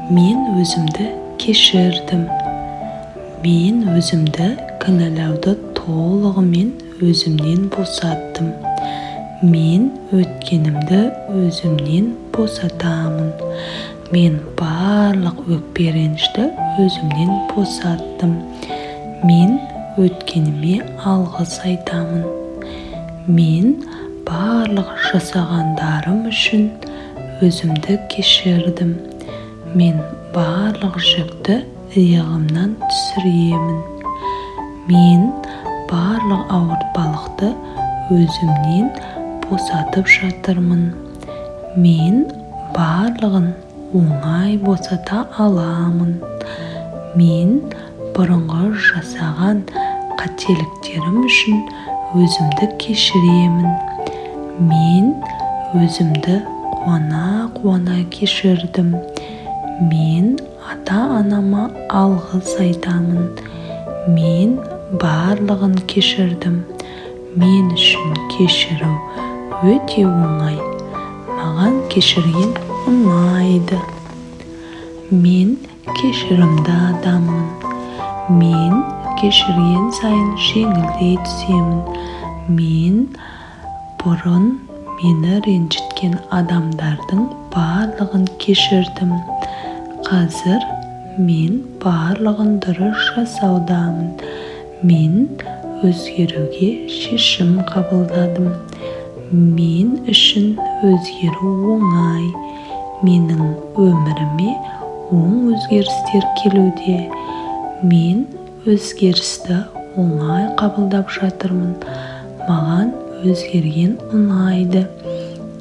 Мен өзімді кешірдім. Мен өзімді кінәлауды толығымен өзімнен босаттым. Мен өткенімді өзімнен босатамын. Мен барлық өкпе-ренішті өзімнен босаттым. Мен өткеніме алғыс айтамын. Мен барлық жасағандарым үшін өзімді кешірдім. Мен барлық жүкті иығымнан түсіремін. Мен барлық ауыртпалықты өзімнен босатып жатырмын. Мен барлығын оңай босата аламын. Мен бұрынғы жасаған қателіктерім үшін өзімді кешіремін. Мен өзімді қуана-қуана кешірдім. Мен ата-анама алғыс айтамын. Мен барлығын кешірдім. Мен үшін кешіру өте оңай. Маған кешірген ұнайды. Мен кешірімді адаммын. Мен кешірген сайын жеңілдей түсемін. Мен бұрын мені ренжіткен адамдардың барлығын кешірдім. Қазір мен барлығын дұрыс жасаудамын. Мен өзгеруге шешім қабылдадым. Мен үшін өзгеру оңай. Менің өміріме оң өзгерістер келуде. Мен өзгерісті оңай қабылдап жатырмын. Маған өзгерген ұнайды.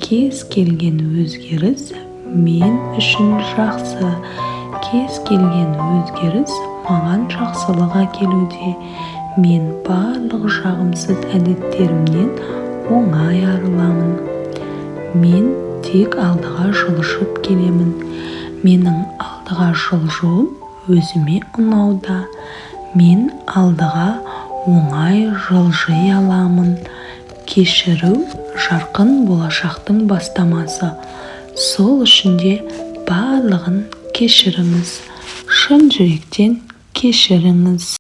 Кез келген өзгеріс мен үшін жақсы. Кез келген өзгеріс маған жақсылық әкелуде. Мен барлық жағымсыз әдеттерімнен оңай арыламын. Мен тек алдыға жылжып келемін. Менің алдыға жылжуым өзіме ұнауда. Мен алдыға оңай жылжи аламын. Кешіру – жарқын болашақтың бастамасы. Сол үшін де барлығын кешіріңіз, шын жүректен кешіріңіз.